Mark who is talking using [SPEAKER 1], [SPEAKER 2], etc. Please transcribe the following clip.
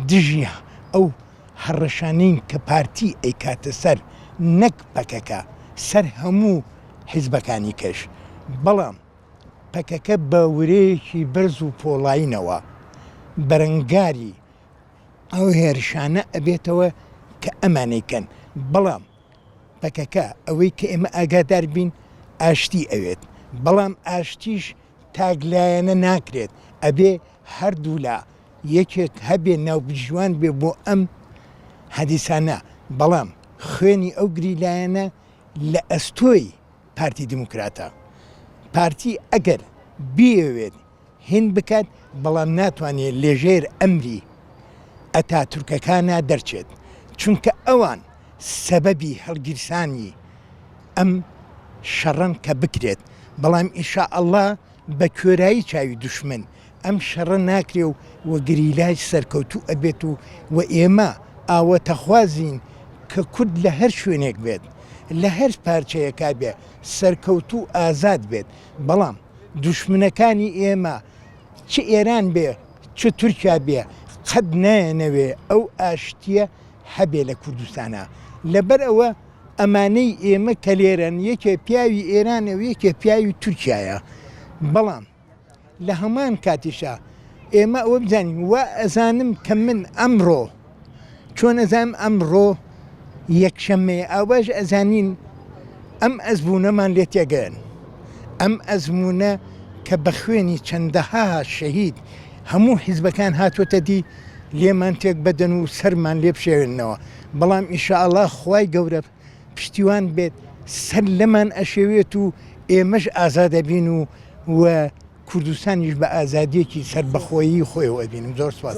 [SPEAKER 1] دژی ئەو هەڕەشانەین کە پارتی ئەیکاتە سەر نەک پەکەکە سەر هەموو حیزبەکانی کەش بەڵام پەکەکە بە ورەیەکی بەرز و پۆڵایینەوە بەرەنگاری ئەو هێرشانە ئەبێتەوە کە ئەمانەی کەن بەڵام پەکەکە ئەوەی کە ئێمە ئاگادار بین ئاشتی ئەوێت بەڵام ئاشتیش تاک لایەنە ناکرێت ئەبێ هەردوولا یەکێک هەبێ ناوبژیوان بێ بۆ ئەم هەدیسانە بەڵام خوێنی ئەو گریلایەنە لە ئەستۆی پارتی دیموکراتە پارتی ئەگەر بیەوێت هین بکات بەڵام ناتوانێت لەژێر ئەمری ئەتاتورکەکانا دەرچێت چونکە ئەوان سەبەبی هەڵگیرسانی ئەم شەڕەن کە بکرێت بەڵام ئیشائەڵا بە کوێرایی چاوی دوشمن ئەم شەڕە ناکرێ و و گریلای سەرکەوتوو ئەبێت و و ئێمە ئاوەتەخوازین کە کورد لە هەر شوێنێک بێت لە هەر پارچەیەکا بێ سەرکەوتوو ئازاد بێت بەڵام دوشمنەکانی ئێمە چ ئێران بێ چ تورکیا بێ قەت نایەنەوێ ئەو ئاشتیە هەبێ لە کوردستانا لەبەر ئەوە ئەمانەی ئێمە کە لێرەن یەکێ پیاوی ئێرانە و یەکێ پیاوی تورکیایە بەڵام لە هەمان کاتیشا ئێمە ئەوە بزانین وا ئەزانم کە من ئەمڕۆ چۆن ئەزانم ئەمڕۆ یەکشەممەیە ئاواش ئەزانین ئەم ئەزموونەمان لێ تێگەن ئەم ئەزموونە کە بە خوێنی چەندەها شەهید هەموو حیزبەکان هاتووەتە دی لێمان تێک بەدەن و سەرمان لێ بشێوێننەوە بەڵام ئیشاءاللە خوای گەورە پشتیوان بێت سەر لەمان ئەشێوێت و ئێمەش ئازادەبین و و کوردستانیش بە ئازادیەکی سەربەخۆیی خۆیەوە ئەبینم زۆر سوپاس.